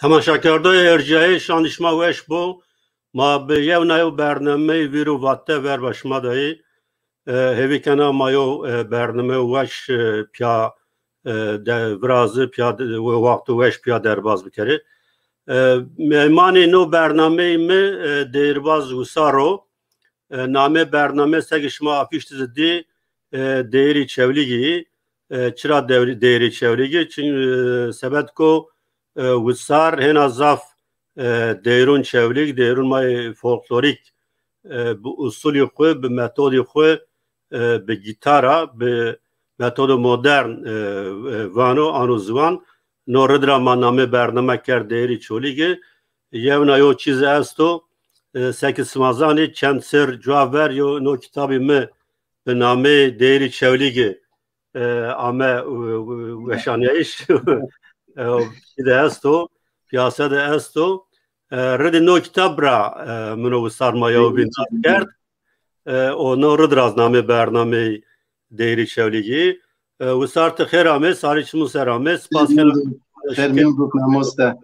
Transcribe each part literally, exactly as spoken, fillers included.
Temaşakerdoyê ercîyayê, şan şima weş bo. Ma bi yewna yew bernameyê vîr û vate verba şima de yê. E, hêvî kena ma yew, e, bername weş, e, pîya, e, de virazî, pîya de, we-, wexto weş pîya derbaz bikerê. E, meymanê no bernameyê mi, e, deyîrbaz Wisar o. E, namê bername seke şima afîş de zî dî, e, Deyîrê Çewlîgî. E, çira dewrî-, Deyîrê Çewlîgî? Çin-, e, sebet ko, e, Wisar hêna zaf, e, deyrûn Çewlîg, deyrûn ma yê folklorîk, e, bi usulî xwu, bi metodî xwu, e, bi gîtara, bi metodo modern, e, e, vano, ano ziwan. No rid ra ma namê bername kerd Deyîrê Çolîgî. Yewna yew çîz esto, e, seke sima zanî, çend serr cuwa ver yew no kitabê mi bi nameyê Deyîrê Çewlîgî, e, ame, e, e, weşanîyayîş. E, çî de esto, pîyase de esto. E, ridê no kitab ra, e, min û Wisar ma yew bîn nas kerd. E, û no rid ra zî namê bernameyî Deyîrê Çewlîgî. E, Wisar, ti xêr amê, sarê çimû ser amê. Spas kena. Xêr mîyon do, xêr mîyon do, mamoste.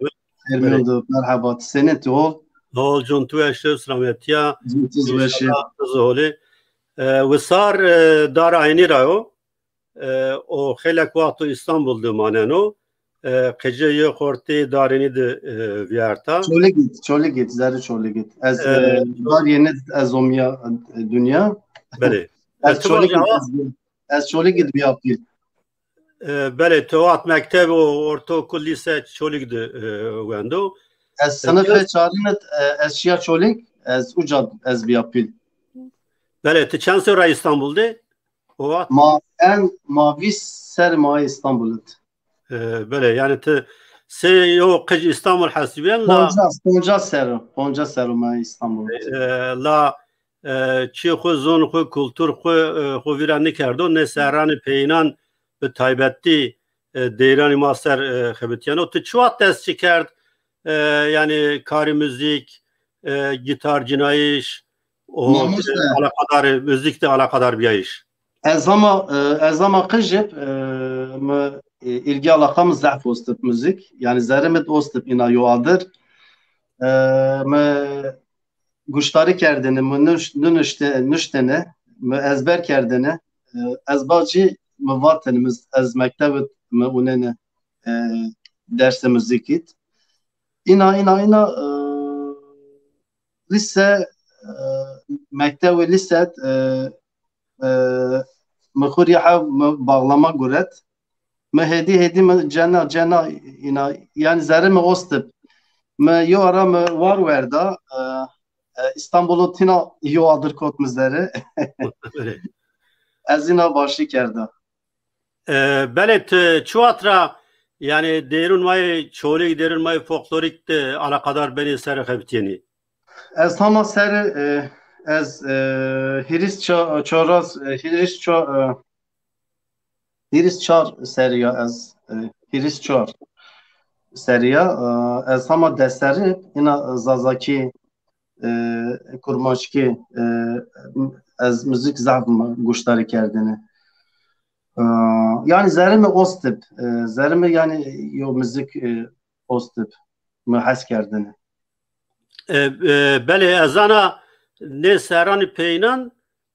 Xêr mîyon do, merheba. Ti senîn, ti hol? Hol, con tu weş o, selametîya. Con tu zî weş ê. Înşallah ti zî hol ê. E, Wisar, e, Dara Eynî ra yo. E, o xeylek wext o Îstanbul de maneno. E, qicê yê xortê Darênî de, e, vîyarta. Çolîgî d, Çolîgî d, zerrê Çolîgî d. Ez, e, e, Darênî d ez omîya, e, dinya. Belê. Ez Çolîgî d, ez, ez Çolîgî d bîya pîl. E, belê, to hat mekteb û ortaokul, lîse Çolîg de, e, wendo. Ez sinifê çarîn d, e, ez şîya Çolîg, ez uca d ez bîya pîl. Belê, ti çend serr a Îstanbul de? O wext? Ma en, ma vîst serr ma Îstanbul id. E, belê, yanî ti sey yew qic Îstanbul hesibîyen la. Poncas, poncas serr o, poncas serr o ma Îstanbul id. E, la, e, çî xwu, zon xwu, kultur xwu, e, xwu vîra nêkerdo, nê serranê peyînan bi taybetî, e, deyranê ma ser, e, xebitîyeno. Ti çi wext dest çi kerd, e, yanî karê muzîk, e, gîtar cinayîş, o, e, alaqadar, muzîk de alaqadar bîyayîş? Ez hama, e, ez hama qij ib, e, mi, e, îlgî alaqa mi zehf ost ib muzîk. Yanî zerrê mi d ost ib îna yo adir. E, mi guştarî kerdêne, mi nuşt-, nunuşte-, nuştêne, mi ezber kerdêne. E, ez bacî mi vatêne, mi z-, ez mekteb id mi unêne, e, dersê muzîkî d. Îna, îna, îna, e, lîse, e, mektewê lîse d, e, e, mi xwu rî hew mi bağlama guret. Mi hêdî hêdî mi cena, cena îna, yanî zerrê mi ost ib. Mi yo ara mi war werda, e, e, Îstanbul o tîna yo adir kot mi zerrê. Ez îna başî kerda. E, belê, ti çi wext ra, yanî, deyrûn ma yê Çolîg, deyrûn ma yê folklorîk de alaqadar benî, ser xebitîyenî? Ez hama ser, e, ez, e, hîris ça-, çoras, e, hîris ça-, e, hîris çar serî ya ez, e, hîris çar serî ya, e, ez hama deserrî, îna zazakî, e, kurmanckî, e, ez muzîk zaf mi guştarî kerdêne. E, yanî zerrê mi ost ib, e, zerrê mi yanî yo muzîk, e, ost ib, mi hes kerdêne. E, e, belê, ez zana nê serranê peyînan,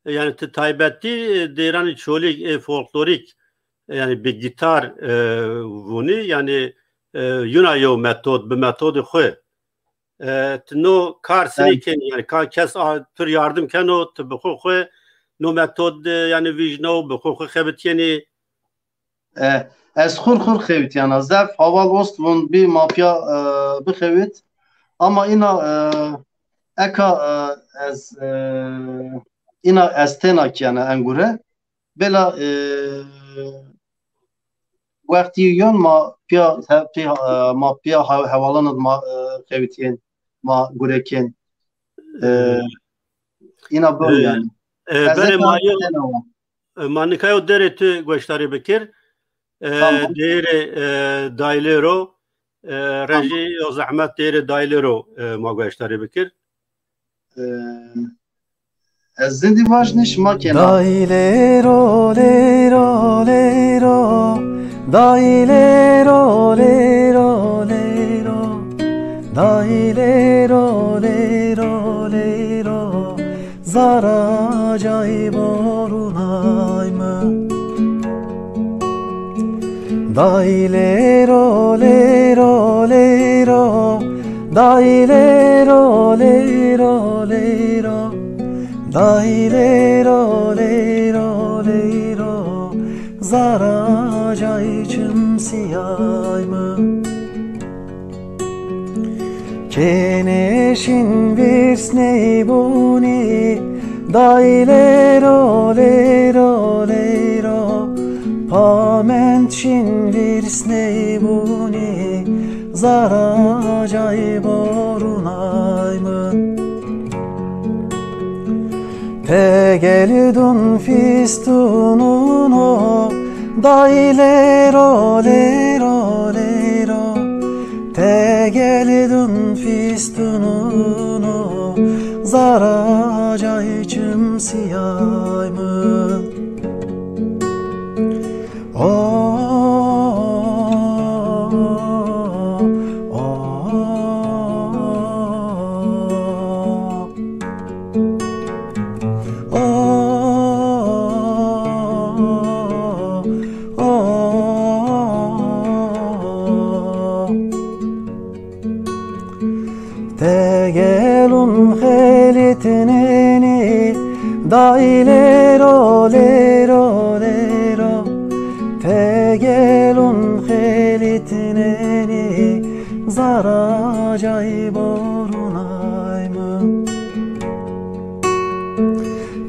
e, yanî ti taybetî, e, deyranê Çolîg, ê folklorîk, e, yanî bi gîtar, e, vûnî, yanî, e, yuna yew metod, bi metodê xwu. E, ti no kar senî kenî? Yanî ka kes a, pir yardim keno, ti bi xwu xwu no metod de, yanî vîjno, bi xwu xwu xebitîyenî? E, ez xur xur xewitîyana. Zaf hawal ost vûn bî ma pîya, e, bixewit. Ama îna, e, eka, e, ez, e, îna ez tena kîyana engure. Bela, e, wextî yon ma pîya, he-, pîya, e, ma pîya he-, hewalan id ma, e, xewitîyên, ma gure kên. E, îna bon yanî. E, ez belê, eka ma yo tena wa. E, ma nika yo derê tu goştarî bikir. E, tamam. Deyrê, e, Daylêro, e, rejî yo zehmet deyrê Daylêro, e, ma goştarî bikir. E, ez zindî vajnî şima kena. Daylêro, lêro, lêro, daylêro, lêro, lêro. Day lêro, lêro, lêro, zara cay borunay mı. Day lêro, lêro, lêro, day lêro, lêro, lêro, day lêro, lêro, lêro, zara cay çim siyay mı. Kênê şin vîrs ney bûnî, day lêro, lêro, lêro. Pamend şin vîrs ney bûnî, zara cay borunay mı. Tegeldun fîstunun o, day lêro, lêro, lêro. Tegeldun fîstunun o, zara cay çim siyay mı. O, o, o. O, o, o. Tegelun xelitneni, day lêro, lêro, lêro. Tegelun xelitneni, zara cay borunay mı.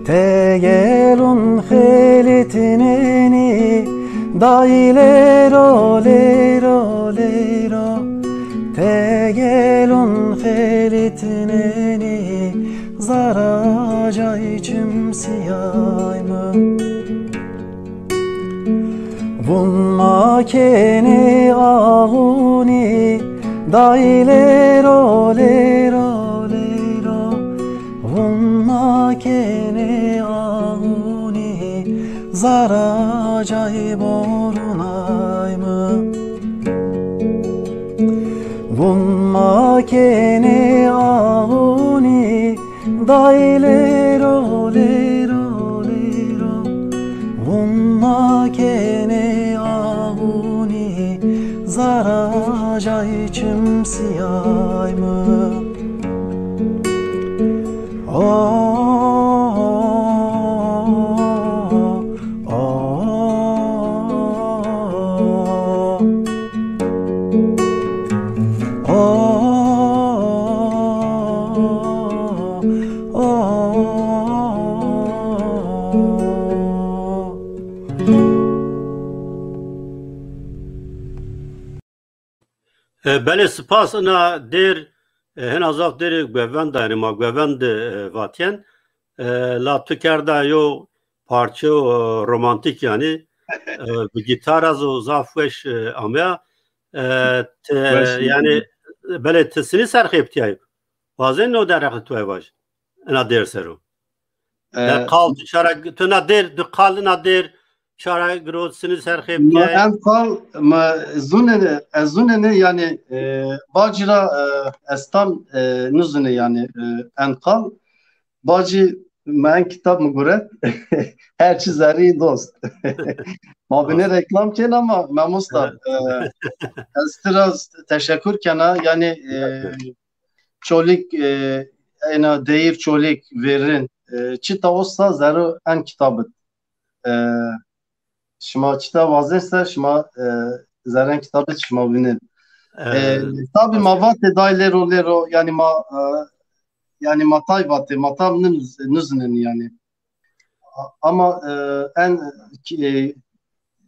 Tegelun xelitneni, day lêro, lêro, lêro. Tegelun xelitneni, zara cay çim siyay mı. Vun ma kênê axunî, day lêro, lêro, lêro. Vun ma kênê axunî, zara cay borunay mı. Vun ma kênê axunî, day lêro, lêro, lêro. Vun ma kênê axunî, zara cay çim siyay mı. O, o, o. E, belê, spas. Ina dêr, e, hena zaf dêrê guevend a, yanî ma guevend, e, vatîyen. E, la tu kerda yo parçe, e, romantîk, yanî, e, bi gîtar ez o zaf weş, e, ameya. E, ti, yanî, belê, ti sinî ser xêptîyayî. Wazên no dereqê tu vaj. Ina dêr ser o. E, de qal tu çara, tu na dêr, de qal ina dêr çara girot, sinî ser xêptîyayî. Ma en qal, ma zunene, ez zunene, yanî, e, bacî ra, e, ez tam, e, nizunê, yanî, e, en qal. Bacî ma en kitab mi guret. Her çi zerrî dost. Ma binê reklam kên ama mamosta, e, ez ti ra teşekur kena. Yanî, e, Çolîg, e, ena deyîr Çolîg vêrin, e, çita osta zerrê en kitab id. E, şima çita wazên se şima, e, zerrê en kitab id şima vînên. E, tabî ma vatê day lêro lêro, yanî ma, e, yanî ma tay vatê, ma tam niz-, nizunên yanî. A-, ama, e, en ki-,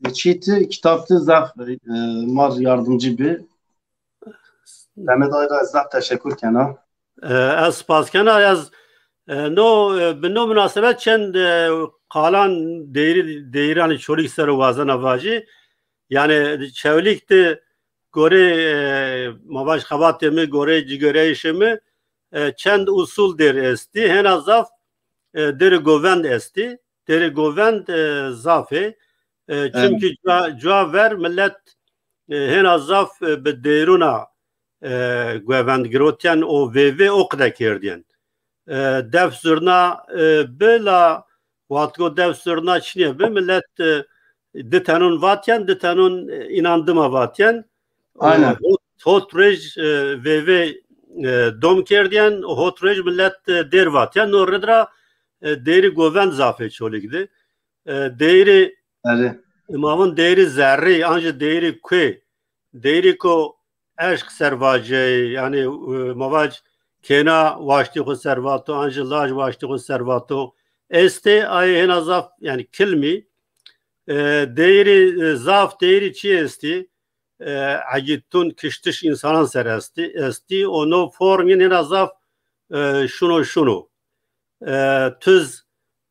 e, çî ti, kitab ti zaf, e, ma r yardimcî bi. Mehmet Ayra, ez zaf teşekur kena. E, ez spas kena. Ez, e, no, e, bi no munasebet çend, e, qalan deyîrî, deyîranê Çolîg ser o wazena vajî. Yanî Çewlîg de gorê, e, ma vaj xebatê mi, gorê cigêrayîşê mi, e, çend usul dêr estî. Hena zaf, e, dêrê govend estî. Dêrê govend, e, zaf ê. E, çimkî cuwa, cuwa ver milet, e, hena zaf, e, bi dêrûna, e, guevend girotîyen û vêvê o qide kerdîyen. E, def zurna, e, bi la, wextgo def zurna çinê bi, milet, e, di tenon vatîyen, di tenon, e, înandima vatîyen. E, Aynen. hot, hot roj, e, vêvê, e, dom kerdîyen, hot roj milet, e, dêr vatîyen. No rid ra, e, deyrî govend zafê Çolîg di. E, deyrî Erê. Ma vûn deyrî zerrî, an jî deyrî kuê, deyrî ko eşq ser vacey, yanî, e, ma vac kêna waştî xwu ser vato, an jî laj waştî xwu ser vato estê, ayê hêna zaf, yanî kilmî, e, deyrî, e, zaf deyrî çi estî, e, egîtun kiştiş însanan ser estî, estî, û no form yin hêna zaf, e, şuno şuno. E, tuz,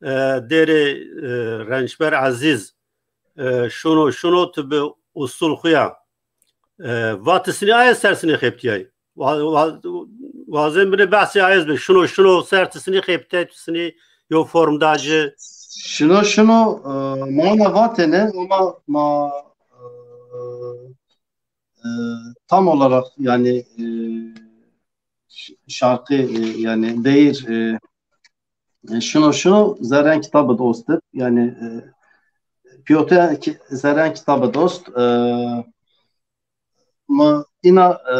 e, dêrê, e, Rençber Ezîz, e, şuno, şuno tu bi usul xwu ya. E, va ti sinî aye ser sinî xebitîyay. Wa-, wa-, wazên binê behsê aye bi. Şuno, şuno ser ti sinî xebitîyay, tu sinî yo form da ci. Şino, şino, e, mana vatêne, ama ma, e, e, tam olarak, yani, e, ş-, şarkı, e, yani, deyir, e, e, şino, şino zerren kitabı dostit. Yani, e, piyote ki-, zerren kitabı dost. E, mı ina, e,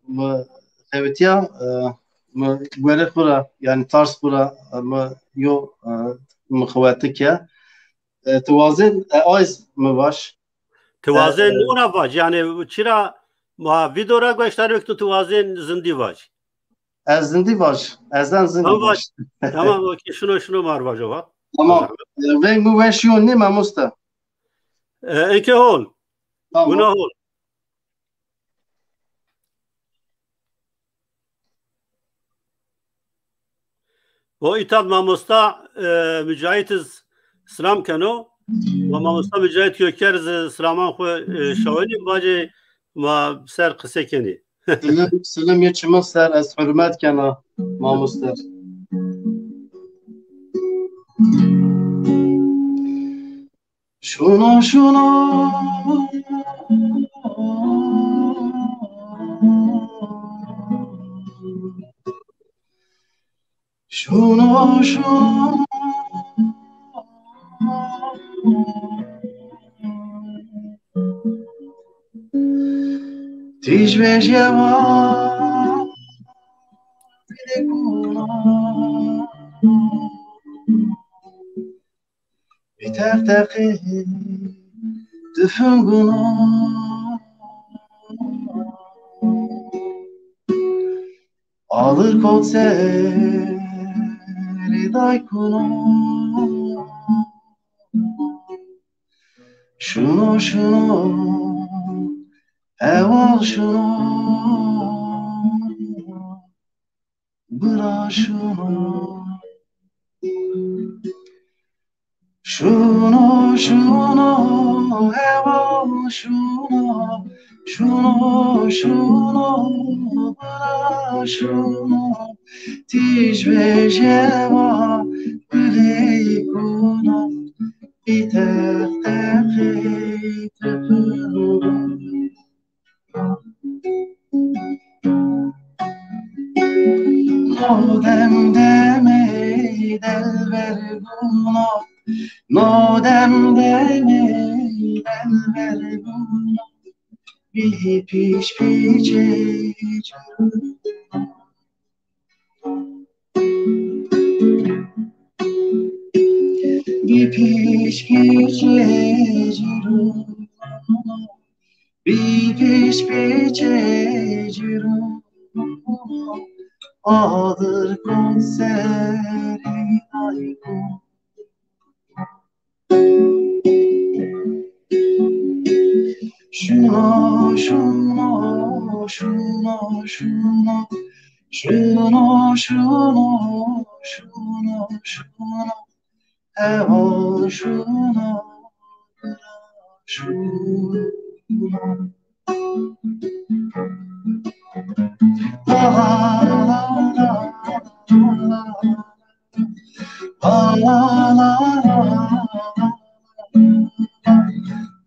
mı xewetiya, e, mı guere xura, yani, tarz xura, e, mı yo, e, mı xeweti ke. E, ti wazên, e, ayz mı vaş. Ti wazên, e, e, ona vac, yani, çira ma video ra goştarî wek tu, ti wazên zindî vac. Ez zindî vac. Ez en zindî vac. Tamam, okey, şuno, şuno mar vac o va. Tamam. E, veng mi weş yo nî mamoste. E, eke hol. Tamam. Guna hol. O îta d mamosta, e, Mücahit iz silam keno. Wa mamosta Mücahit Göker iz silaman xwu, e, şawenî, vacê ma ser qise kenî. Silim, silim yê çimin ser, ez hurmet kena mamoste. Şuno, şuno. Şuno, şuno. Tîj vejîya wa bide kuna. Bi teqteqê tifinguna. Adir kot serî day kuna. Şuno, şuno, hewal şuno. Bira şuno. Şuno, şuno, hewal şuno. Şuno, şuno, bira şuno. Tîj vejîya wa biley kuna. Bi teqteqê tifinguna. No dem demey delver guna, no dem demey delver guna, bî pîç pîçê ci rûna. Bî pîç pîçê ci rûna. Bî pîç pîçê ci rûna, adir kon serî ay kon. Şuno, şuno, şuno, şuno. Şuno, şuno, şuno, şuno. Hewal şuno, bira şuno. La la la la la la. La la la la la la.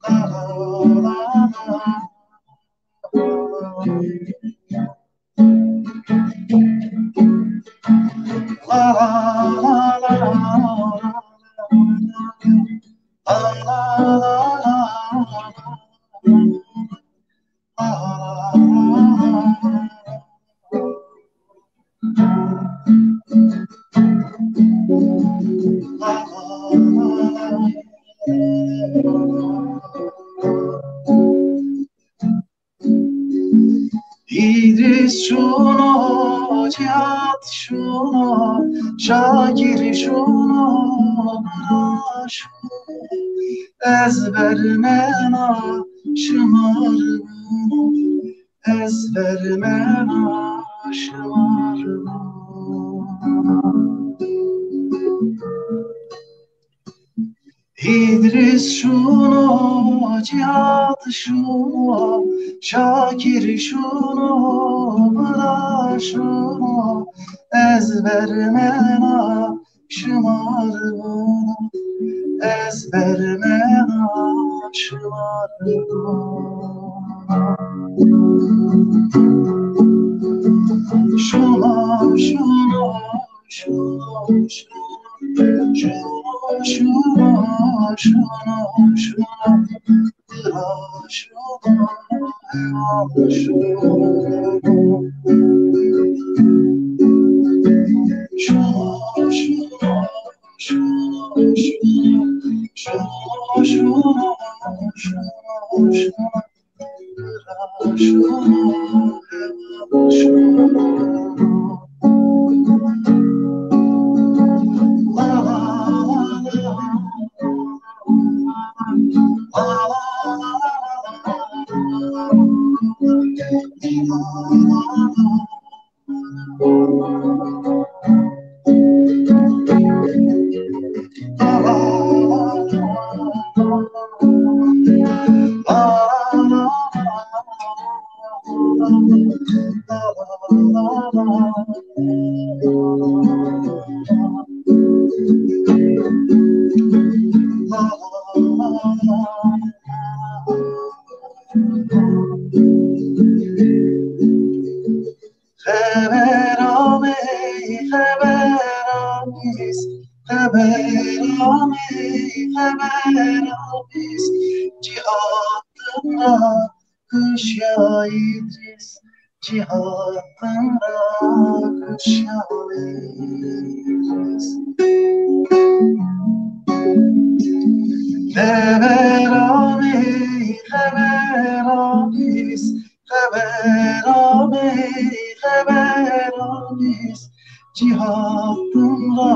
La la la la la. Îdrîs şûno, Cîhat şûno, Şakîr şûno, bira şûno. Ez vermena şimar bûno, ez vermena şimar bûno. Îdrîs şûno, Cîhat şûno, Şakîr şûno, bira şûno, ez vermena şimar bûno, ez vermena şimar bûno. Şûno, şûno, şûno, şûno, şûno, şûno, şûno, şûno, şûno, şûno, şûno, şûno, şûno, şûno, şûno, şûno, şûno, şûno, şûno. Xeber amey, xeber amîs, xeber amey, xeber amîs. Cîhat din ra kişya Îdrîs, cîhat din ra kişya Îdrîs. Xeber amey, xeber amîs, xeber amey, xeber amîs. Cîhat din ra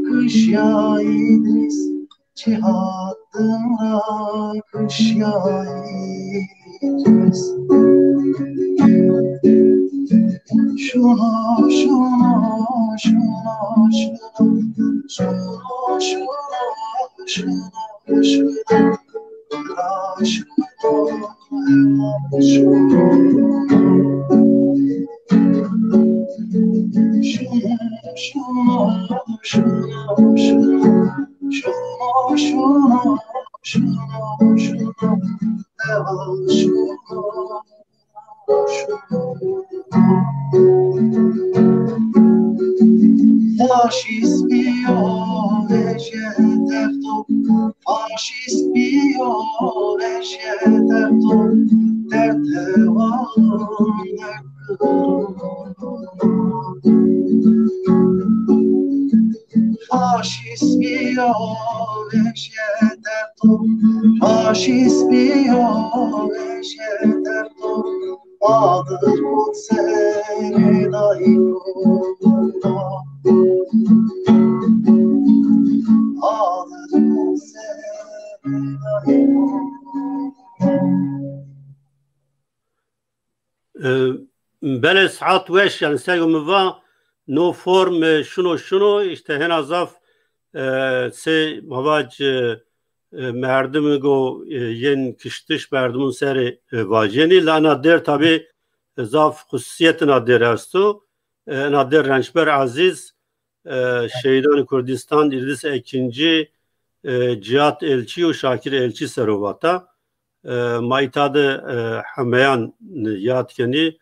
kişya Îdrîs, cîhat din ra kişya Îdrîs. Şûno, şûno, şûno, şûno, şûno, şûno, şûno, şûno. Faşîst bîyo vejye derdo, faşîst bîyo vejye derdo, derd hevalon derd. Faşîst bîyo vejye derdo, faşîst bîyo vejye derdo. Adir kod serê dayîko da. Adir kod serê dayîko da. E, belê, saet weş, yanî sego mi va, no form, e, şuno şuno, îşte hêna zaf, e, sey ma vac, e, e, merdimî go, e, yên kiştiş merdimun serê, e, vajênî. La ena dêr tabî, e, zaf xususîyetê ena dêr esto. E, ena dêr Rençber Ezîz, e, Şehîdanê Kurdîstan Îdrîs Ekîncî, e, Cihat Elçî û Şakir Elçî ser o vata. E, ma îta de, e, hemeyan yad kenî,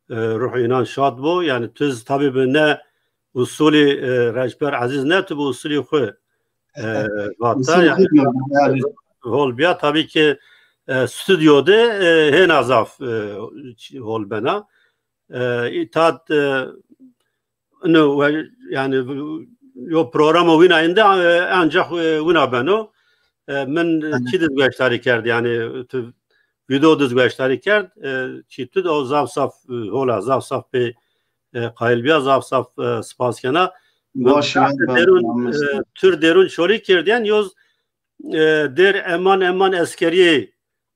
e, ruh înan şad bo. Yanî tu zî tabî bi ne usulî, e, Rençber Ezîz ne, tu bi usulî xwu, e, vata. Usulî yanî xwu, yanî. Hol bîya tabî ki, e, stûdyo de, e, hêna zaf, e, hol bena. E, îta de, e, ino we-, yanî yo programo wina êndî, e, ancax, e, wina beno. E, min çi de gueştarî kerd, yanî tu video diz gueştarî kerd. E, çî tu de o zaf zaf, e, hola, zaf zaf pê, e, qayîl bîya, zaf zaf, e, spas kena. Mi Baş, bextê ben derûn, e, Tür Derûn Çolîg kerdîyen, yoz, e, dêr eman eman eskerîyê,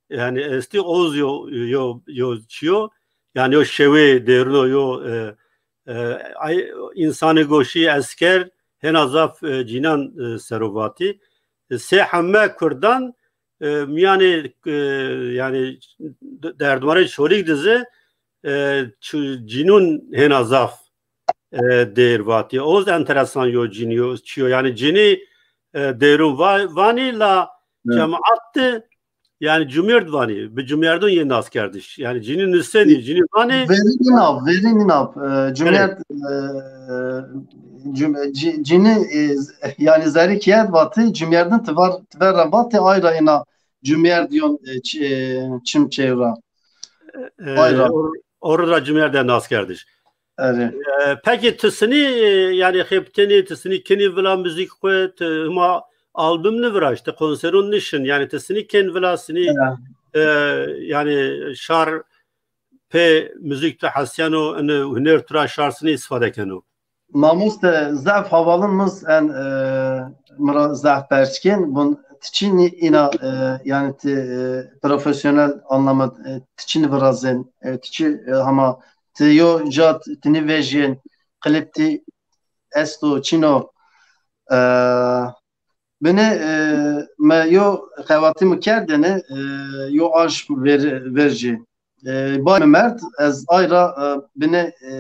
yanî estî oz yo, yo, yo çîyo, yanî yo şewê derûn o yo, e, e, ay, însanê goşî esker hêna zaf, e, cînan, e, ser o vatî. E, sê heme kurdan, e, mîyanê, e, yanî d-, derdmarê Çolîg dizi, e, çi-, cînûn hêna zaf, e, dêr vatî. Oz enteresan yo cînî yo, çîyo. Yanî cînî, e, dêrûn va-, vanî la Hı. cemaat de, yanî cumêrd vanî. Bi cumêrdûn yê naskerdiş. Yanî cînî nusenî, cînî vanî. Verî nîna, verî nîna. E, cumêrd, e, cum-, cî-, cînî, e, z-, yanî zerî kîyet vatî, cumêrdin tiver, tiver ra vatî, ay ra êna cumêrd yon, e, çi-, e, çim çêw ra. E, Ay ra. or-, orra cumêrde naskerdiş. Erê. E, pekî ti sinî, e, yanî xebitênî, ti sinî kenî vila muzîk xwu, ti hima album niviraşt, ti konserûn nişin, yanî ti sinî kên vila, sinî, Ya. e, yanî şar pê muzîk tu hesîyeno, ini huner tu ra şar sinî îstîfade keno? Mamoste, zaf havalin mi z-, en, e, mi ra zaf pers kên. Vun ti çinî îna, e, yanî ti, e, profesyonel anlamda, e, ti çinî virazên, e, ti çi, e, hama ti yo ca ti-, tinî vejîyên, klîp ti esto, çin o? E, binê, e, mi yo xebatî mi kerdêne, e, yo aşm ver-, vercî. E, bay mi merd, ez ay ra, e, binê, e,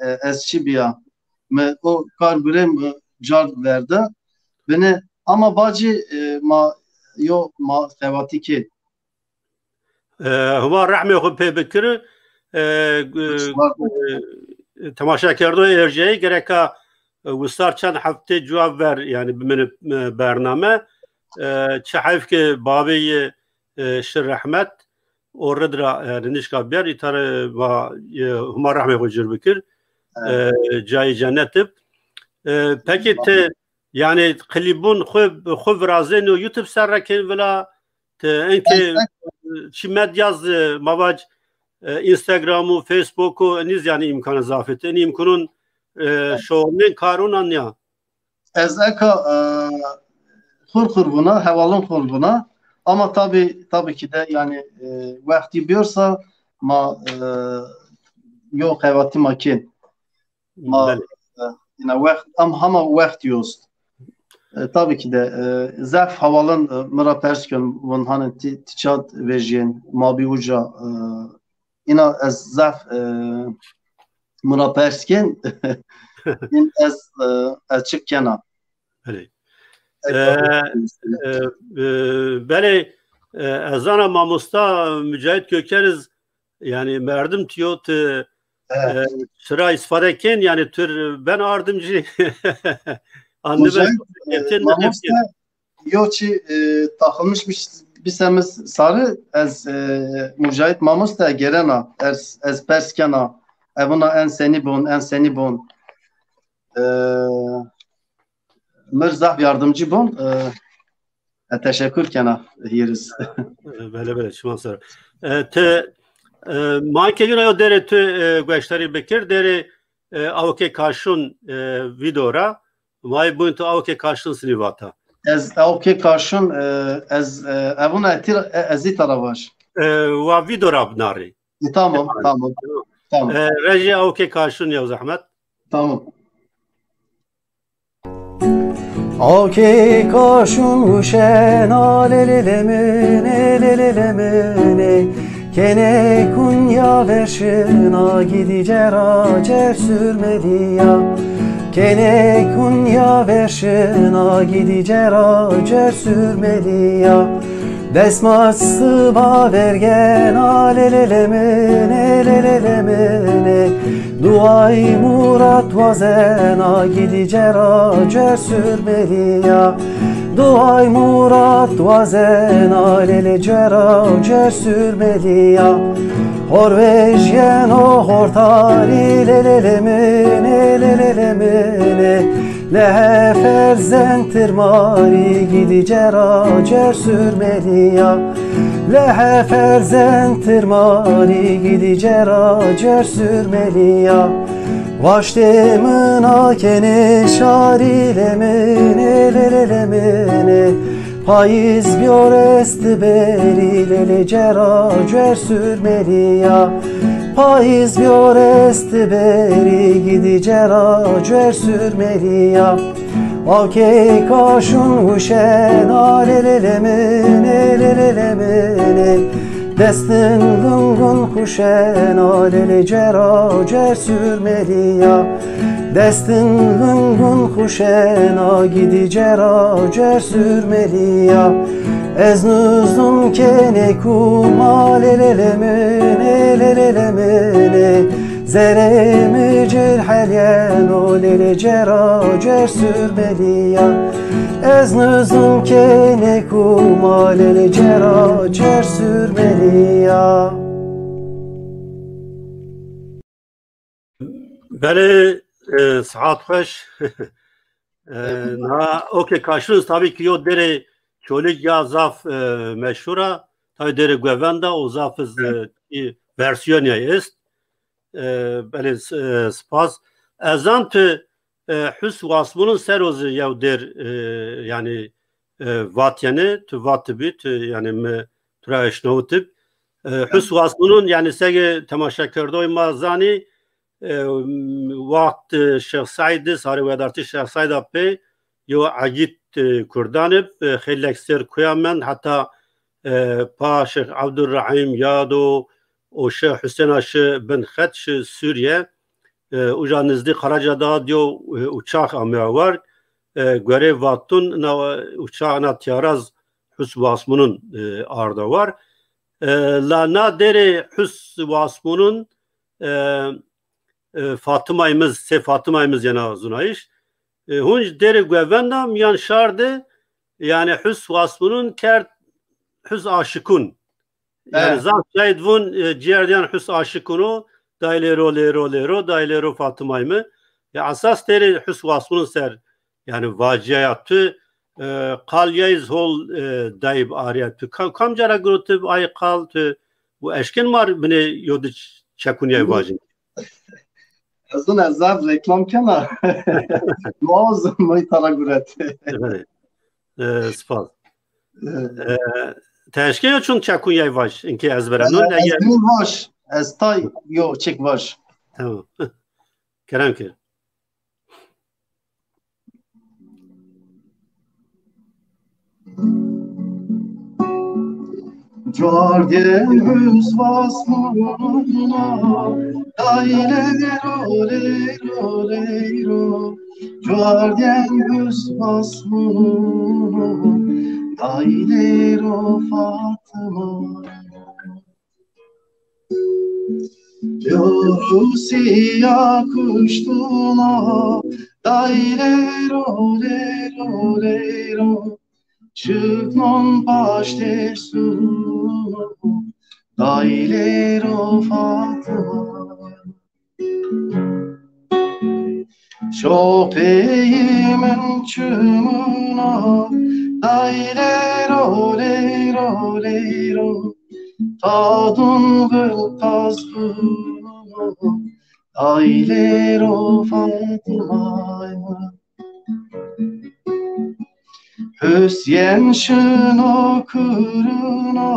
e, ez çi bîya? Mi o kar gurê mi card verda. Binê, ama vacî, e, ma yo ma xebatî kê. E, Huma rehmê xwu pê bikir. E, e, e, temaşakerdoyê erjayî gereka, e, wisar çend heftê cuwa ver, yanî bimini, e, bername. E, çi heyf ke babê yê, e, şi rehmet, o rid ra, yanî nişka bîyer, îta ra ma, e, Huma rehmê xwu cir bikir. E, cayê cennet ib. E, pekî ti, yanî klîbûn xwu, xwu virazên û YouTube ser ra kên vila, ti enke çi medya z-, ma vac, e, Instagram û Facebook û eniz yanî îmkanê zafê ti. Enî îmkunûn, e, şornên karûn an ya? Ez eka, e, xur xur vuna, hewalin xur vuna. Ama tabi, tabi ki de yanî, e, wextî bîyorsa ma, e, yo xebatî ma kên. Ma, Belê. e, yine wext, am hama wext yost. E, tabi ki de, e, zaf hawalin, e, mi ra pers kên, vun hanê ti, ti çat vejîyên, ma bî uca, e, îna ez zaf, e, mi ra pers kên, în ez, e, ez çik kena. Belê. E, e, e, belê, e, ez zana mamosta Mücahit Gökeriz, yanî merdim tiyo ti, e, çira îstîfade kên, yanî tu r ben ardimcî. Anne ben Mücahit, e, mamosta, yo çi, e, takılmış bir, bir semiz sarı, ez, e, Mücahit mamosta gerena, ez, ez pers kena, evuna en senî bon, en senî bon. E, Mir zaf yardımcı bon. E, e, teşekkür kena hîriz. E, belê, belê, çiman ser. E, ti, e, ma ke yuna yo derê tu, e, gueştarî bikir, derê, e, Awkê Kaşûn, e, video ra. Ma ê bûn tu Awkê Kaşûn sinî vata. Ez Awkê Kaşûn, e, ez, e, evuna etî, e, ez îta ra vaj. E, wa video ra binarî. E, tamam, tamam. Tamam. E, rejî Awkê Kaşûn ya zehmet. Tamam. Awkê Kaşûn uşena lê lê lê mine, lê lê lê mine. Kenê kunya verşina gidî cera cer sürmelî ya. Kenê kunya verşina gidî cera cer sürmelî ya. Desma siba vergena lê lê lê mine, lê lê lê mine. Duay murat wazena gidî cera cer sürmelî ya. Duay murat wazena lê lê cera cer sürmelî ya. Hor vejyeno hortarî lê lê lê mine, lê lê lê mine. Lehe ferzend tirmarî gîdî cera cer surmelî ya. Lehe ferzend tirmarî gîdî cera cer surmelî ya. Vaştê min a kenê şarî lê min ê, lê, lê, lê min ê. Payîz biyor est berî lê, lê cera cer surmelî ya. Payîz biyor est berî gîdî cera cer surmelî ya. Awkê kaşun huşena lê, lê, lê min ê, lê, lê, lê min ê. Destin lungun huşena lê, lê cera cer surmelî ya. Destin lingun xuşena gîdî cera cer surmelî ya. Ez nuzum kenê kuma lê, lê, lê min ê, lê, lê, lê min ê. Zerê mi cir helyen o lê, lê cera cer surmelî ya. Ez nuzum kenê kuma lê, lê cera cer surmelî ya. Belê, e, sihat xweş. E, na, okey, kaşluz tabii ki yo derê Çolig ya zaf, e, meşhur a. Tabii derê Guevenda o zaf iz, e, i versiyon ya est. E, belê, e, spas. Ez zan tu, e, Hus Wasmunun ser o zi yew der, e, yani, e, vatyenê, tu vatibî, tu, yani, mi tu ra eşnawitib. E, Hus Wasmunun, yani, sege temaşekerdoy ma zanî, e, waxt, e, Şêx Seîd di, sarê wedartî Şêx Seîd a pê, yo egît, e, kurdan ib, e, xeylek ser kuya mend, heta, e, pa Şêx Ebdurrehîm yado, o şi Husêna şi bin xet şi Sûriye, e, uca nizdî Karaca da diyo, e, uçax ameya war, e, gorê vatun na uçax na tiyaraz Hus Wasmunun, e, arda war. E, la na derê Hus Wasmunun, e, e, Fatimay Miz, sê Fatimay Miz yena zunayîş. E, hunc derê Guevenda miyan şar de, yani Hus Wasmunun kerd Hus Aşikun. Yani zaf şahid vun, e, ciyer diyan Hus Aşikun o, day lêro, lêro, lêro, day lêro Fatimay mi. Ya esas derê Hus Wasmunun ser, yani vaciya ya tu, e, qal yayız hol, e, dayib arya tu. Kam, kamca ra girotib ay qal tu, bu eşken mar bine yodiç çekun yay vacin. Ez zun ez zaf reklam kena. Lazım, may tara guret. Evet. E, spas. E, teşkil çun çekun yay vaj, inki ez berem. E, ez vaj, ez tay yo çek vaj. Tamam. Kerem kir. Cuardê Hus Wasmuna, day lêro, lêro, lêro. Cuardê Hus Wasmuna, day lêro Fatima. Yorusiya kuştuna, day lêro, lêro, lêro. Çıknon paştê sunu, day lêro Fatima. Şopeyî min çimuna, day lêro, lêro, lêro. Tadun vil qazbuna, day lêro Fatimay min. Hüsyen şino kuruna,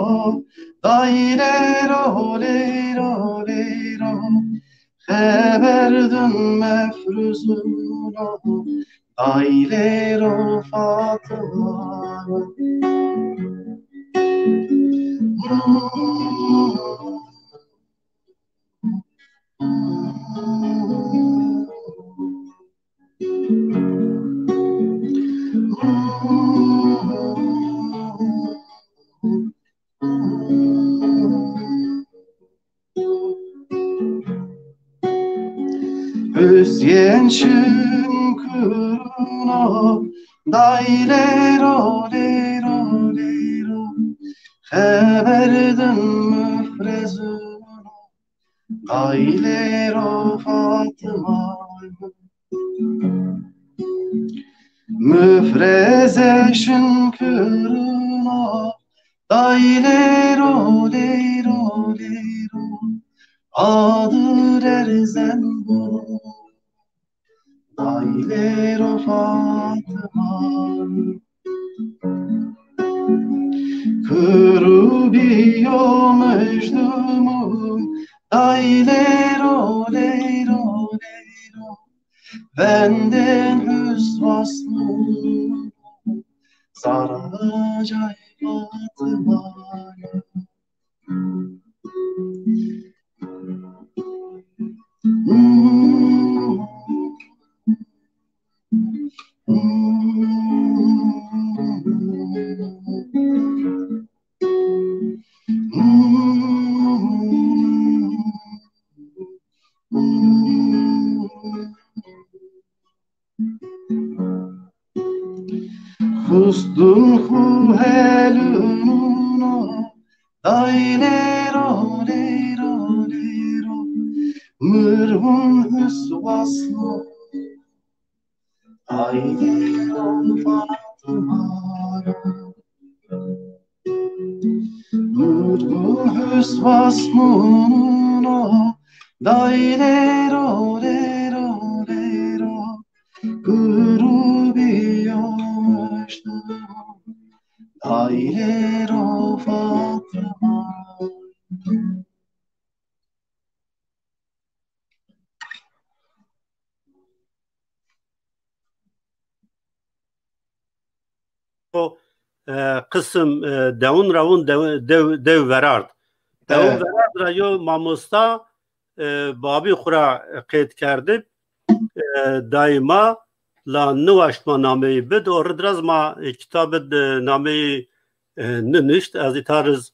day lêro, lêro, lêro. Xeber dun mefruzuna, day lêro Fatima. Hüsyen şin kuruna, day lêro, lêro, lêro. Xeber din mifrezuna, day lêro Fatima. Mifreze şin kirina, day lêro, lêro, lêro. Adir erzen bo, day lêro Fatima. Kurubiyo mejdumun, day lêro, lêro, lêro. Vendên huswas mu, zara cay Fatima. Xustun xu helununa, day lêro, lêro, lêro. Mirhun huswas mu, day lêro Fatima. Mirhun huswas muna, day lêro, lêro, lêro. Kurubiyo mejdumun, day lêro Fatima. O, e, qisim, e, dewun ra wun dew, dew, dew verard. Dewun Evet. verard ra yo mamosta, e, babî xwu ra qeyd kerdib, e, dayî ma la niwaşt ma nameyî bid. O rid ra zî ma, e, kitabid, e, nameyî, e, ninişt. Ez îta riz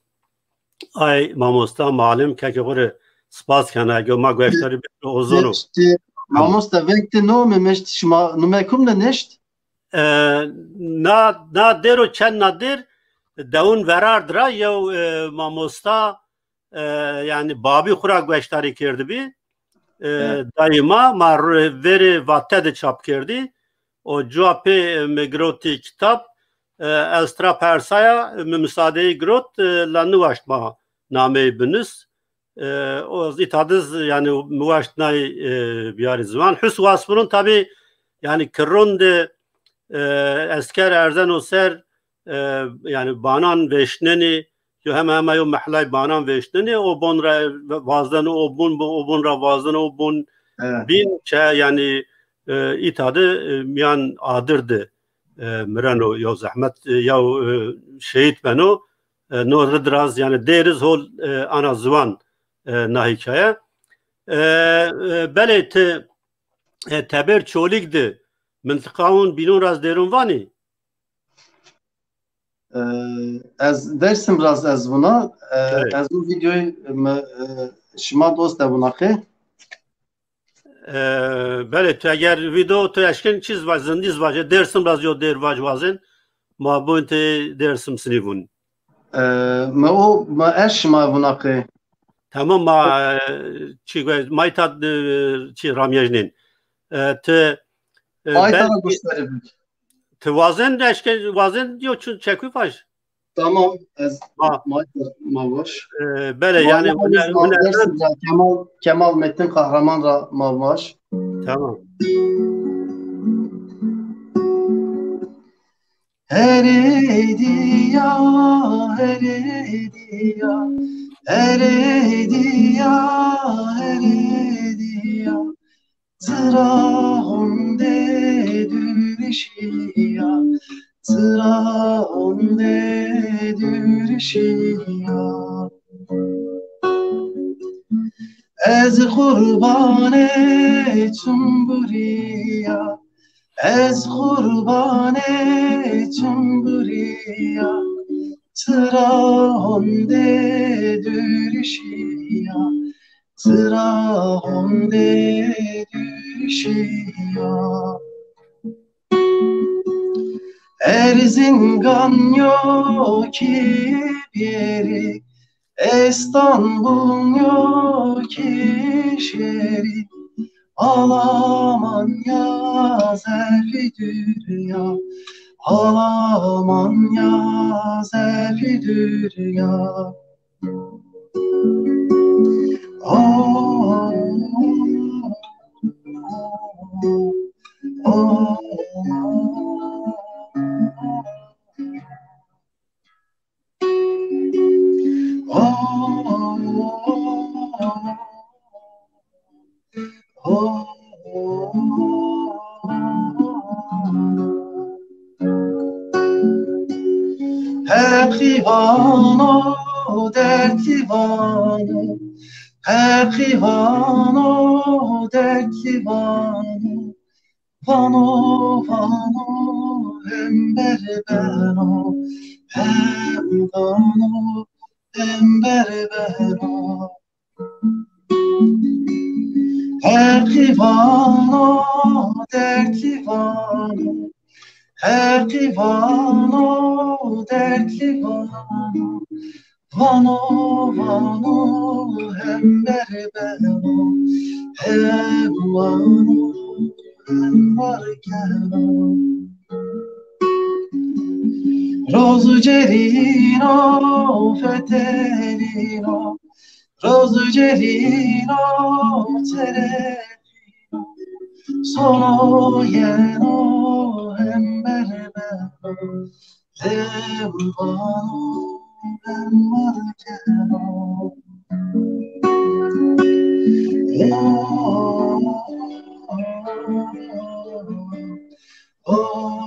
ay mamosta, malim, kekê xwu rê spas kena, ego ma gueştarî bikiro, o zono. Meşt, e, mamosta, veng ti no mi meşt şima nume kum de neşt? E, na, na dêr o çend na dêr, dewun verard ra yew, e, mamosta, e, yanî babî xwu ra gueştarî kerdibî. E, Evet. dayî ma, ma ru-, verê Vate de çap kerdî. O cuwa pê, e, mi girotî kitab, e, ez tira persaya, e, mi misadeyî girot, e, la niwaşt ma nameyî binis. E, o îta diz, yanî, mi waşt nay, e, biyarî ziwan. Hus Wasfurun tabî, yanî, kirron de, e, esker erzeno ser, e, yanî, banan vêşnenî, yo hema hema yo mehlay banan vêşnenî, o bon ra vazdeno o bun, o bun ra vazdeno o bun Evet. bîn, çe, yanî, e, îta de, e, miyan adir de, e, mireno, yo zehmet, e, yo, e, şehît beno, e, no rid ra zî, yanî dêriz hol, e, ana ziwan, e, na hîkaye. E, e, belê ti, e, teber Çolîg de mintiqawun bînon ra zî dêrun vanî? E, ez Dêrsim ra zî ez vuna, e, Evet. ez o vîdeoyî mi, e, şima dost de vuna qey. E, belê, tu eger vîdeo tu eşkin çîz va-, zindî zî vaje, Dêrsim ra zî yo dêr vac wazên, ma bun tê Dêrsim sinî vun. E, ma o, ma ez şima vuna qey. Tamam, ma, e, çi go-, ma îta, e, çi ramyejnên. E, ti, e, Ma îta belkî ra gueştarî bik. Ti wazên eşke, wazên yo çun çekû vaj. Tamam, ez Ha. ma, ma baş. E, belê, Ma yanî, yanî hune-, ma hune- Dêrsim ra Kemal, Kemal Metin Kahraman ra ma baş. Tamam. Herê dîya, herê dîya, herê dîya, herê dîya. Çira honde dûrişîya, çira honde dûrişîya. Ez qurbanê çimburî ya, ez qurbanê çimburî ya, çira honde dûrişî ya, çira honde dûrişî ya. Erzingan yo kî bêrî, Estanbul yo kî şêrî, Alamanya zefî dürya, Alamanya zefî dürya. Oh, oh, oh, oh. Heqî vano, dertlî vano, Heqî vano, dertlî vano, vano, vano, hember beno, hem vano, hember beno. Heqî vano, dertlî vano, Heqî vano, dertlî vano, vano, vano, hember beno, hem vano, hem var keno. Rozu cerîno, fetelîno, rozu cerîno, çerexîno, sono yeno, hember beno, hem vano, hem var keno. Oh, oh, oh, oh.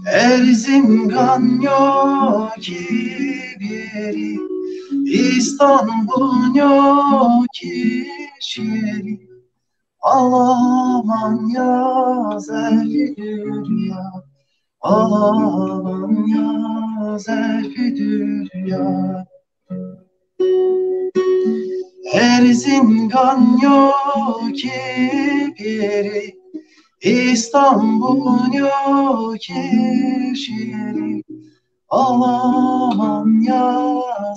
Erzingan yo ki bêrî, Îstanbul yo ki şêrî, Alamanya zefî dürya, Alamanya zefî dürya. Erzingan yo ki bêrî, Îstanbul yo ki şêrî, Alamanya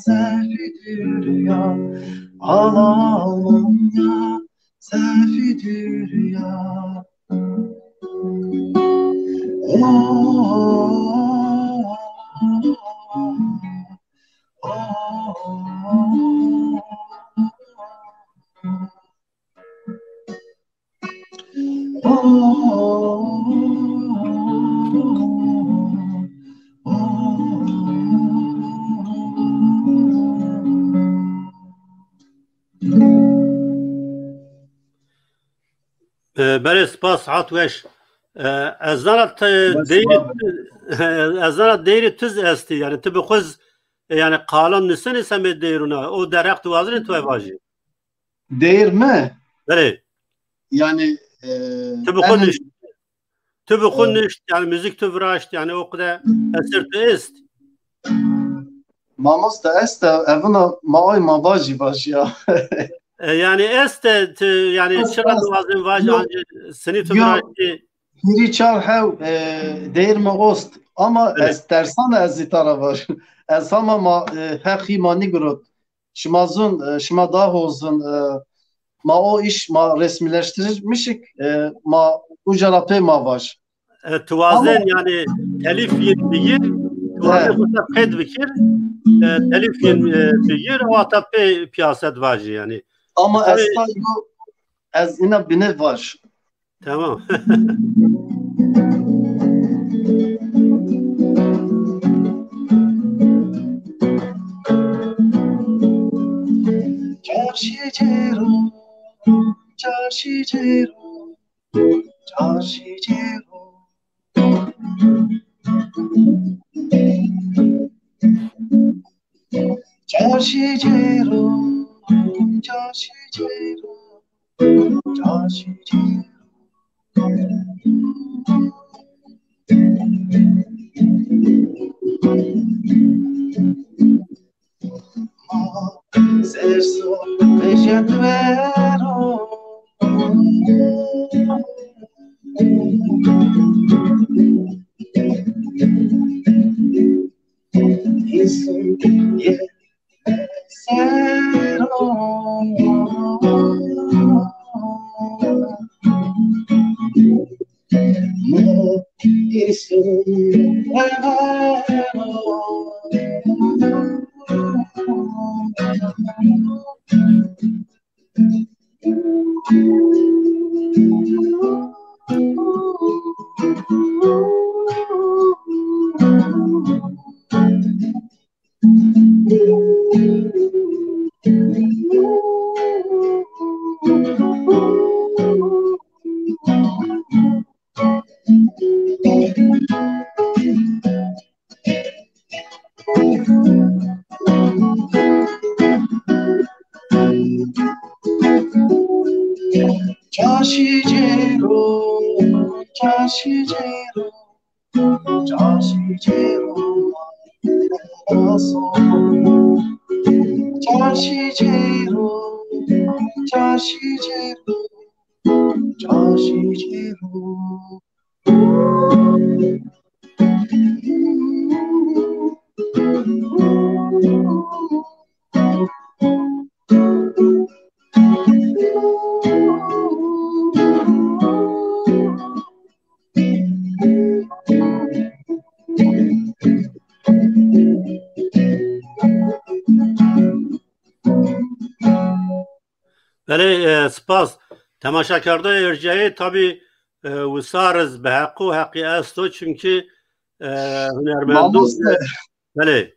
zefî dürya, Alamanya zefî dürya. Oh, oh, oh, oh. E, berê spas, hat weş. E, ez zana ti deyrê, ez zana deyrê tu zî estî, yanî ti bi xwu zî, e, yanî qalan nusenî semê deyrûna, o derheq tu wazenî tu vajî. Deyr mi? Belê. Yanî, e, tu bi xwu nuşt. Tu bi xwu nuşt, yanî muzîk tu viraşt, yanî o qede eser tu est. Mamoste, est e, evina ma ay ma vajî vajîya. E, yanî est e, tu, yanî çira tu wazên vaj, ancî sinî tu viraştî. Hîrî çar hew, e, deyr mi ost. Ama ez tersan ez zî tara vaj. Ez hama ma, e, heqî ma nîgirot. Şima zun, e, şima daha hozun, e, ma o iş ma resmileştirmişik, e, ma uca ra pê ma vaj. E, tu wazen yanî telîf yin bigir, tu wazen xwu qeyd bikir, e, telîf yin, e, bigir, o hata pê piyase di vajî yanî. Ama ez ta yo, ez îna bine vaj. Tamam. Çarşî cêro, çarşî cêro, çarşî cêro. Çarşî cêro, çarşî cêro. Çarşi cêro, çarşi cêro, çarşi cêro, çarşi cêro, çarşi cêro, çarşi cêro. Belê, e, spas. Temaşakerdayê erciyayê tabî, e, wisar iz bi heqo heqî esto, çimkî, e, hunermendon. Mamoste. Belê.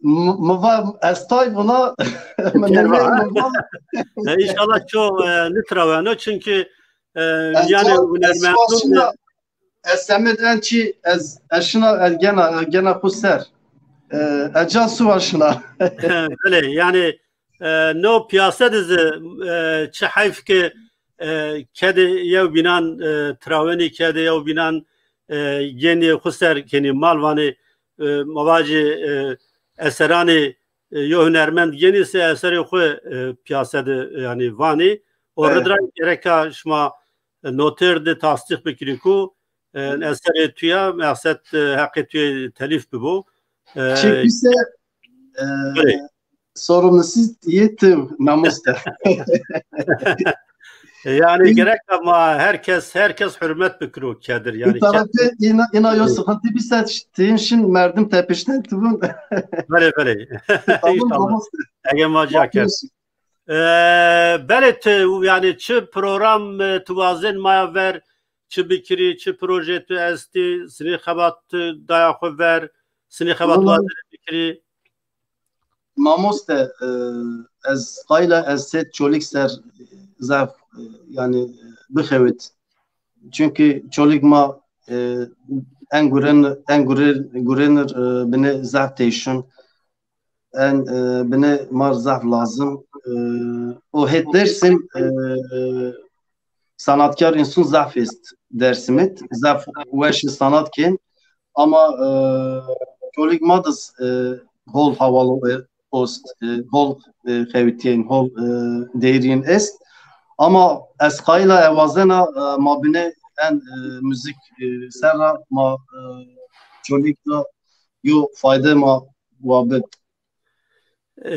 M-, mi va estay vuna, mi nêmey, mi va. E, înşallah ço, e, nitraweno, çimkî, e, yanî hunermendon. Ez semêd en çî ez, ez şina, ez gena, gena xwu ser. E, ez ca siwa şina. Belê, yanî, e, no piyase de zi, e, çi heyf ke, e, kedê yew bînan, e, trawenî, kedê yew bînan, e, genî xwu ser kenî mal vanê, e, ma vacî, e, eseranê, e, yo hunermend genî se eserê xwu, e, piyase de, yanî vanî. O rid ra gereka şima notêr de tasdîq bikirî ku, e, eserê tu ya, meqsed, e, heqê tu yê telîf bibo. E, Çekîse, e, sorumlusu yê tu, mamoste. Yanî gerek ma her kes, her kes hurmet bikiro kedir. Yanî bir tarafı ina, ina yo sıkıntı bir set tîn şin merdim tepişten tibun. Belê, belê. Tamam, mamoste. Ege ma ca kerd. E, belê tu, yanî çi program, e, tu wazên maya ver, çi bikirî, çi proje tu estî, sinî xebat tu daya xwu ver, sinî xebat wazên bikirî? Mamoste, e, ez qayla ez sêd Çolîg ser zaf, e, yanî, e, bixewit. Çunkî Çolîg ma, e, en guren, en guren, gurenir, e, binê zaf teyşun. En, e, binê mar zaf lazim. E, o het Dêrsim, e, sanatkar însun zaf est Dêrsimit. Zaf weş sanat kên. Ama, e, Çolîg ma diz, e, hol hawalo, e, ost, e, hol, e, xewitîyên, hol, e, deyrîyên est. Ama ez qayla e wazena, e, ma binê en, e, muzîk, e, ser ra ma, e, Çolîg ra yo fayde ma wa bid. E,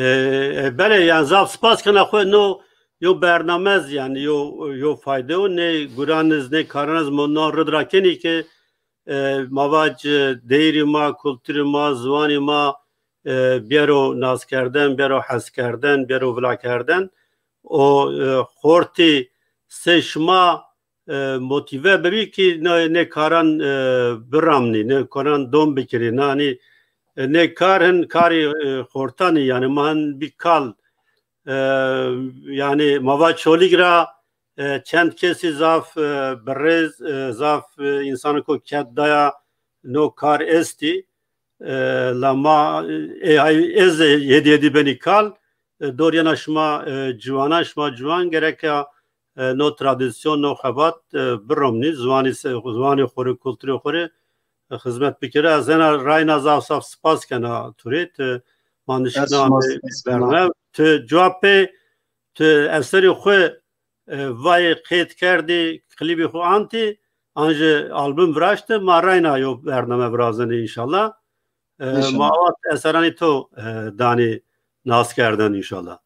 e, belê, yanî zaf spas kena xwu, no yo bernamez, yanî yo, yo fayde o, nê guran iz, nê karan iz ma no rid ra kenî ke, e, ma vac, e, deyrî ma, kulturî ma, ziwanî ma, e, bêro naskerden, bêro heskerden, bêro vilakerden. O, e, xortî sey şima e, motîve bibî kî nê, nê karan, e, biramnî, nê karan dom bikirî. Nanî, e, nê kar hin karî, e, xortanî, yanî ma hin bî kal, e, yanî ma va Çolîg ra, e, çend kesî zaf, e, birêz, e, zaf, e, însaniko ked daya no kar estî. E, la ma, e, ay, ez hêdî hêdî benî kal, e, dor yena şima, e, ciwanan, şima ciwan gereka, e, no tradîsyon, no xebat, e, biromnî, ziwanî se-, ziwanê xo rê, kulturê xo rê, e, xizmet bikirî. Ez hena rayna zaf zaf spas kena tu rê, ti ma nişkina amê bername. Ti cewab pê tu eserê xwu, e, vayê qeyd kerdî, klîbê xwu antî, an jî album viraşti, ma reyna yo bername virazenê înşallah. E, ma awa eseranê to, e, danê naskerdene înşallah.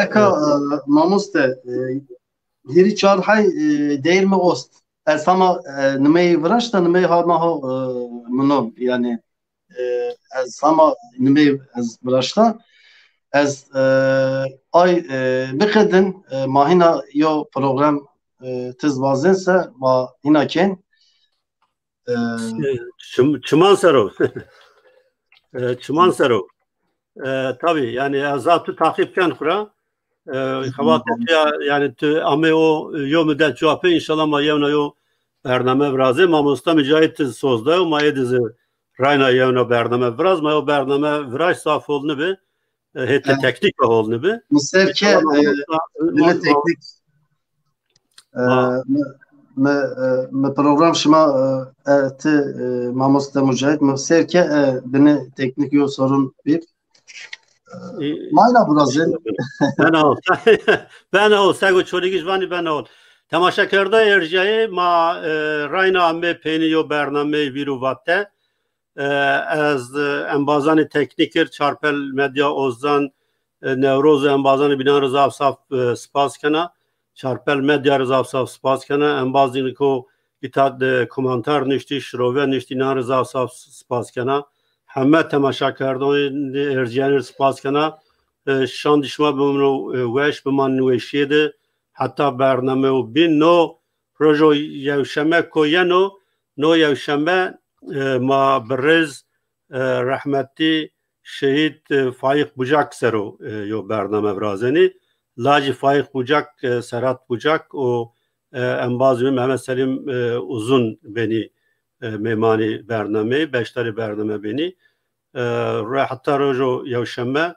Eka, e, mamoste, e, hîrî çar hey, e, deyr mi ost. Ez hama, e, nimeyî viraşta, nimeyî ha naho, e, minon. Yanî, e, ez hama nimeyî ez viraşta. Ez, e, ay, e, biqedin, e, ma hîna yo program, e, tiz vazense, ma hîna kên. E, çim-, çiman ser o. E, çiman ser o. E, tabî, yanî ez a tu taqîb ken xwu ra. E, xebatê tu ya, yanî tu amê o yo mudet cuwa pê, înşallah ma yewna yo bername virazê. Mamosta Micahîd ti soz dayo, ma ê di zî reyna yewna bername viraz, ma yo bername viraş zaf hol nibi. E, hêtê teknîk ra hol nibi. Mi ser ke, e, binê teknîk. E, mi, mi, e, mi program şima, e, e, ti, e, mamoste Micahîd, mi ser ke, e, binê teknîk yo sorun bîb. E, mayna virazên. Bena ol. Bena ol. Sego çolîgij vanî bena ol. Temaşekerda erjîyayê ma, e, reyna amê peynî yo bernameyê vîr û vate. E, ez, e, embazanê teknîk ir, Çarpel Medya Ozan, e, Newroz û embazanê bînan rê zaf zaf, e, spas kena. Çarpel Medya rê zaf zaf spas kena. Embazînê ko îta de komentar nuştî, şirove nuştî, înan rê zaf zaf spas kena. Heme temaşekerdanê erjîyanê rê spas kena. E, şandî şima bimano, e, weş, bimanîn weşîye de. Heta bername o bîn no rojo yewşeme ko yeno, no yewşeme, e, ma birêz, e, rehmetî şehîd, e, Faîq Bucak ser o, e, yo bername virazenî. Lajê Faîq Bucak, e, Serhat Bucak û, e, embazê mi Mehmet Selîm, e, Uzun benî, e, mêmanê bernameyî, beşdarê bername benî. E, re-, heta rojo yewşeme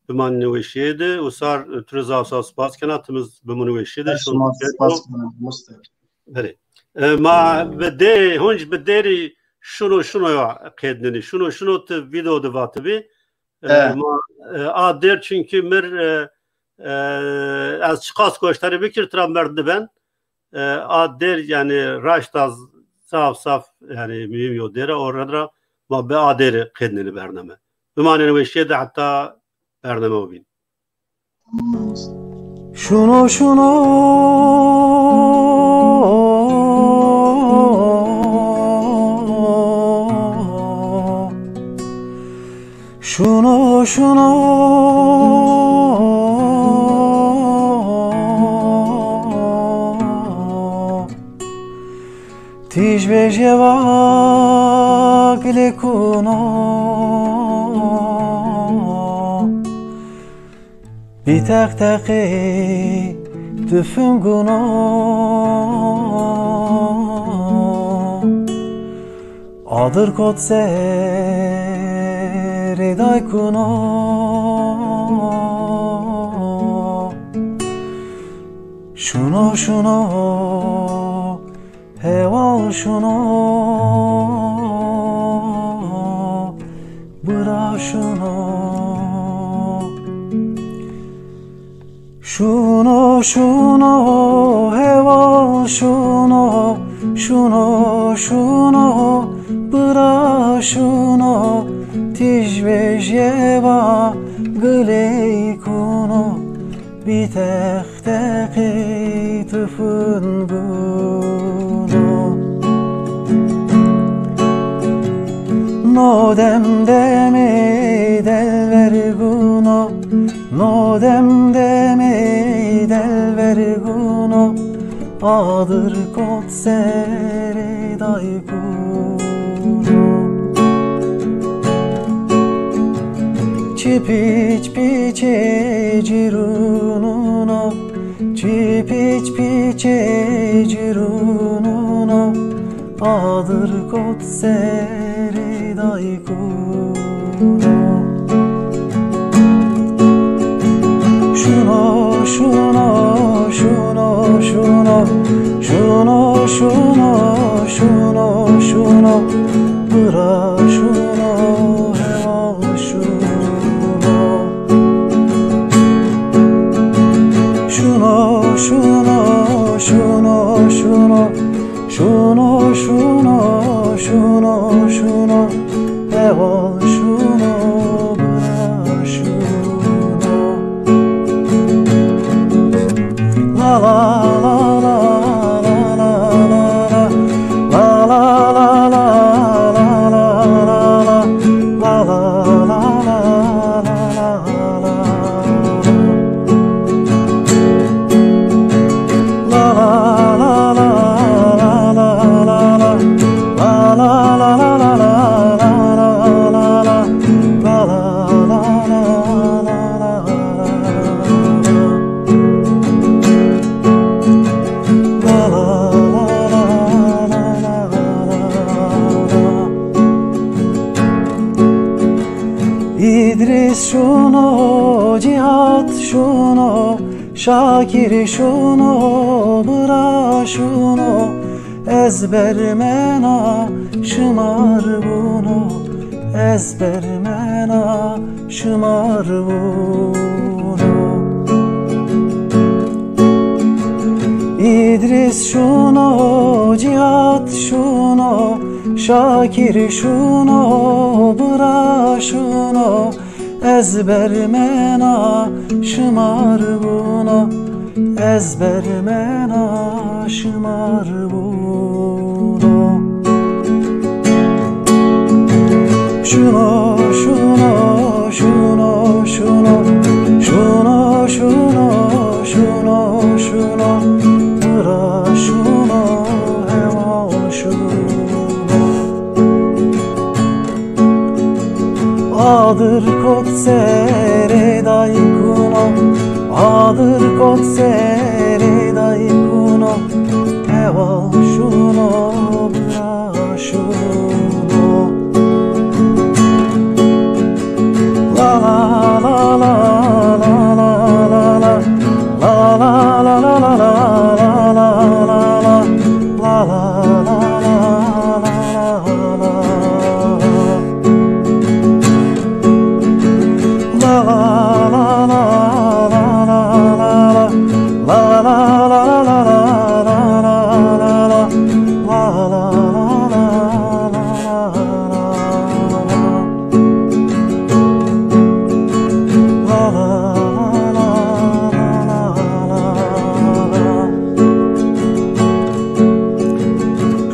bimanîne weşîye de. Usar, e, tu rê zaf zaf spas kena, ti mi z-, bimûne weşîye de. Şima spas kena, Mustafa. Belê. E, ma bi dê-, hunc bi dêrî şuno şuno ya qednenî. Şuno şuno ti vîdeo de vatibî. E, ma, e, a dêr çunkî mir, e, e, ez çiqas goştarî bikir tira mird niben. E, a dêr, yanî, raşta z-, zaf zaf, yanî, muhîm yo dêr a, o rend ra ma bi a dêrî qednenî bername. Bimanên weşîye de heta bername o bîn. Şuno şuno Şuno şuno tîj vejê va gilê kuno. Bî teqteqî tufin guno. Adir kot serê daykuno. Şuno şuno heval şuno, bira şuno. Şuno şuno heval şuno, şuno şuno bira şuno, tîj vejê va gilê kuno, bî teqteqî tufin guno. No dem demê delver guno, no dem demê delver guno, adir kot serê daykuno. Çi piç piçê cirûnûn o, çi piç piçê cirûnûn o, adir kot serê daykuno. Şuno şuno şuno şuno, şuno şuno şuno şuno, bira şuno heval şuno. Şuno, şuno, şuno, şuno, şuno, şuno, şuno, heval şuno, bira şuno. La la la la la la la la la. La la la la la la la la. La la la la la la la. Îdrîs şuno, Cîhat şuno, Şakîr şuno, bira şuno, ez bermena şimar buno, ez bermena şimar buno. Îdrîs şuno, Cîhat şuno, Şakîr şuno, bira şuno, ez bermena şimar buno, ez bermena şimar buno. Şuno, şuno, şuno, şuno, şuno, şuno, şuno, şuno, bira şuno, heval şuno. Adir kot serê daykuno, adir kot serê daykuno, heval şuno, bira şuno. La la la la la la la la. La la la la la la la la la la. La la la la la la la la.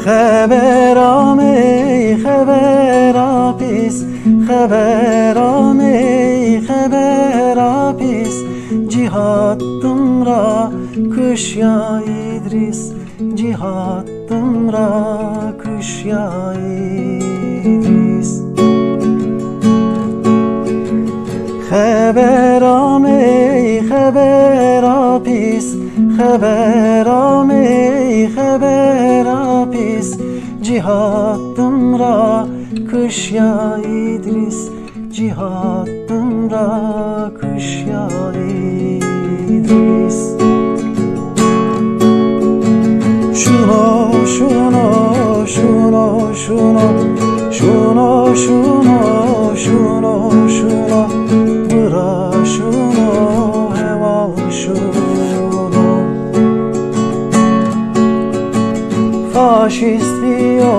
Xeber amey xebera pîs, xeber amey xebera pîs, Cîhat dim ra kuşya Îdrîs, Cîhat dim ra kuşya Îdrîs. Xeber amey xebera pîs, xeber amey xebera pîs, Cîhat dim ra kuşya Îdrîs, Cîhat dim ra kuşya Îdrîs. Şuno, şuno, şuno, şuno, şuno, şuno, şuno, şuno, bira şuno, heval şuno. Faşîst bîyo